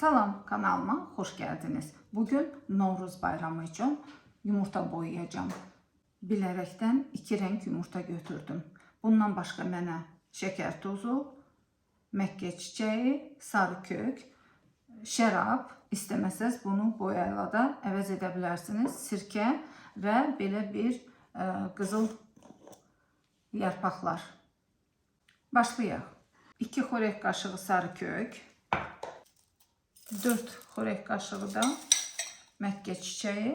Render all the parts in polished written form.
Salam kanalıma hoş geldiniz. Bugün Novruz bayramı için yumurta boyayacağım. Bilərəkdən iki renk yumurta götürdüm. Bundan başqa mənə şəkər tozu, məkkə çiçəyi, sarı kök, şərab, istəməsəz bunu boyayla da əvəz edə bilərsiniz. Sirkə və belə bir qızıl yarpaqlar. Başlayaq. 2 xörək qaşığı sarı kök, 4 xörək qaşığı da məkkə çiçəyi.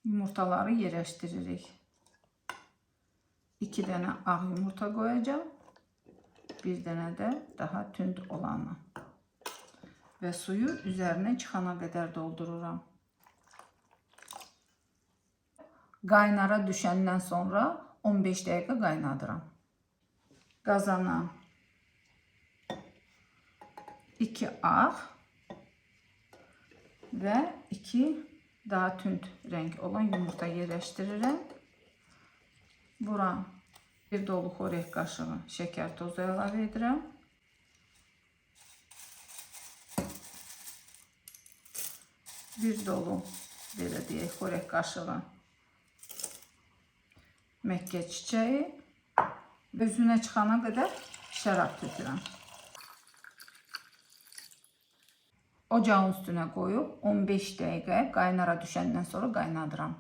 Yumurtaları yerləşdiririk. 2 dənə ağ yumurta qoyacağam. Bir dənə də daha tünd olanı. Və suyu üzərinə çıxana qədər doldururam. Qaynara düşəndən sonra 15 dəqiqə qaynadıram. Qazana 2 ağ və 2 daha tünd rəng olan yumurta yerləşdirirəm. Bura bir dolu xörək qaşığı şəkər tozu əlavə edirəm. Bir dolu, belə deyək, xörək qaşığı məkkə çiçəyi, özünə çıxana qədər şərab tökürəm. Ocağın üstünə qoyub 15 dəqiqə qaynara düşəndən sonra qaynadıram.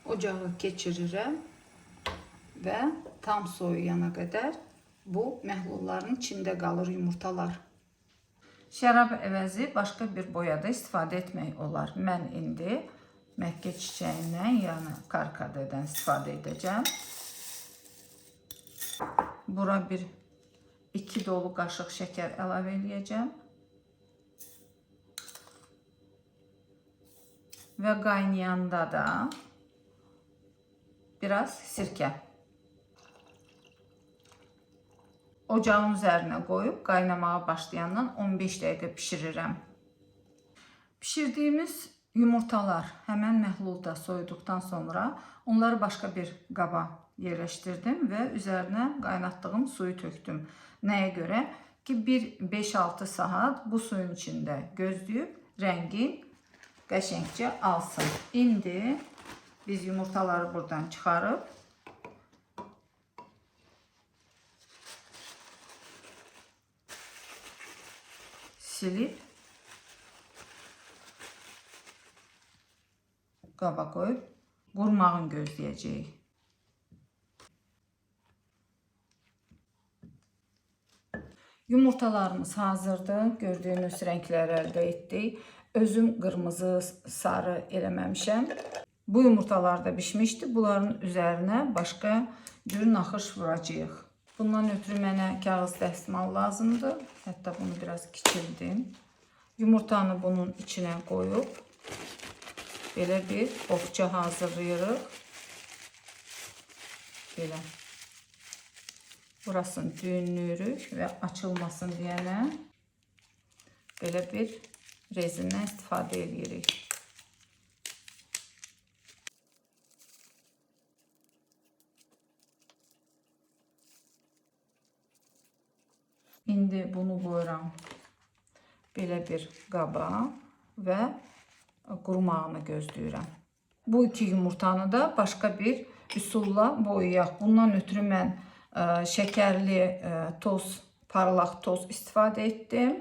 Ocağı keçirirəm və tam soyuyana qədər bu məhlulların içində qalır yumurtalar. Şərab əvəzi başqa bir boyada istifadə etmək olar. Mən indi məkkə çiçəyindən, yəni karkadedən istifadə edəcəm. Bura bir 2 dolu qaşıq şəkər əlavə eləyəcəm. Və qaynayanda da biraz sirkə. Ocağın üzərinə qoyub qaynamağa başlayandan 15 dəqiqə bişirirəm. Bişirdiyimiz yumurtalar həmən məhlulda soyuduqdan sonra onları başqa bir qaba yerləşdirdim və üzərinə qaynatdığım suyu tökdüm. Nəyə görə? Ki bir 5-6 saat bu suyun içində gözləyib rəngi qəşəngcə alsın. İndi biz yumurtaları buradan çıxarıb silib qaba qoyub qurmağını gözləyəcəyik. Yumurtalarımız hazırdır. Gördüyünüz rəngləri əldə etdik. Özüm qırmızı, sarı eləməmişəm. Bu yumurtalar da bişmişdi. Bunların üzərinə başqa cür naxış vuracağıq. Bundan ötürü mənə kağız dəsmal lazımdır. Hətta bunu biraz kiçildim. Yumurtanı bunun içinə qoyub belə bir boğça hazırlayırıq. Belə. Burasını düyünlüyürük və açılmasın deyənə belə bir rezindən istifadə edirik. İndi bunu qoyuram belə bir qaba və qurumağını gözləyirəm. Bu iki yumurtanı da başqa bir üsulla boyayaq. Bundan ötürü mən şəkərli toz, parlaq toz istifadə etdim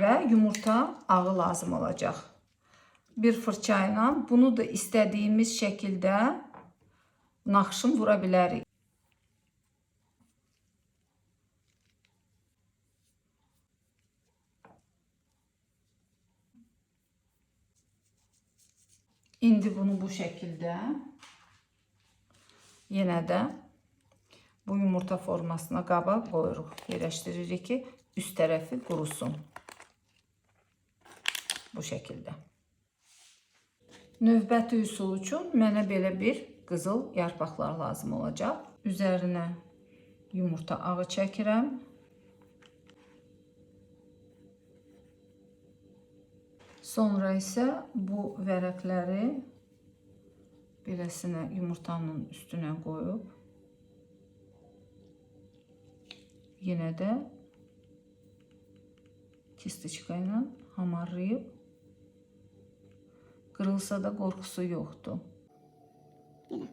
və yumurta ağı lazım olacaq. Bir fırça ilə bunu da istədiyimiz şəkildə naxışın vura bilərik. İndi bunu bu şəkildə yenə də bu yumurta formasına qaba qoyuruq. Yerləşdiririk ki, üst tərəfi qurusun. Bu şəkildə. Növbəti üsul üçün mənə belə bir qızıl yarpaqlar lazım olacaq. Üzərinə yumurta ağı çəkirəm. Sonra isə bu vərəqləri beləsinə yumurtanın üstünə qoyub yenə də kistiçka ilə hamarlayıb qırılsa da qorxusu yoxdur. Belə.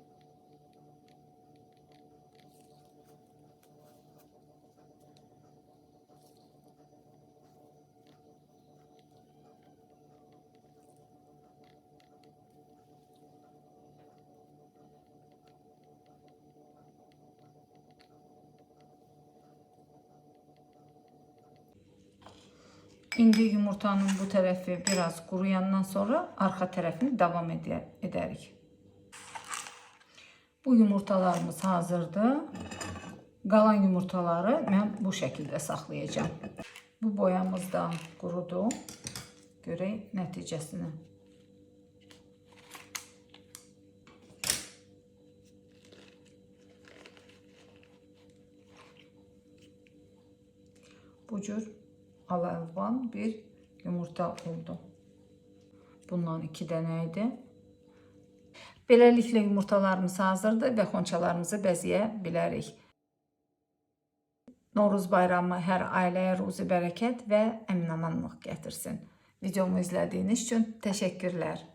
İndi yumurtanın bu tərəfi biraz quruyandan sonra arxa tərəfini davam edərik. Bu yumurtalarımız hazırdır. Qalan yumurtaları mən bu şəkildə saxlayacağam. Bu boyamız da qurudu. Görək nəticəsini. Bu cür aləlvan bir yumurta oldu. Bundan 2 dənə idi. Beləliklə yumurtalarımız hazırdır və xonçalarımızı bəzəyə bilərik. Novruz bayramı hər ailəyə ruzi bərəkət və əminamanlıq gətirsin. Videomu izlədiyiniz üçün təşəkkürlər.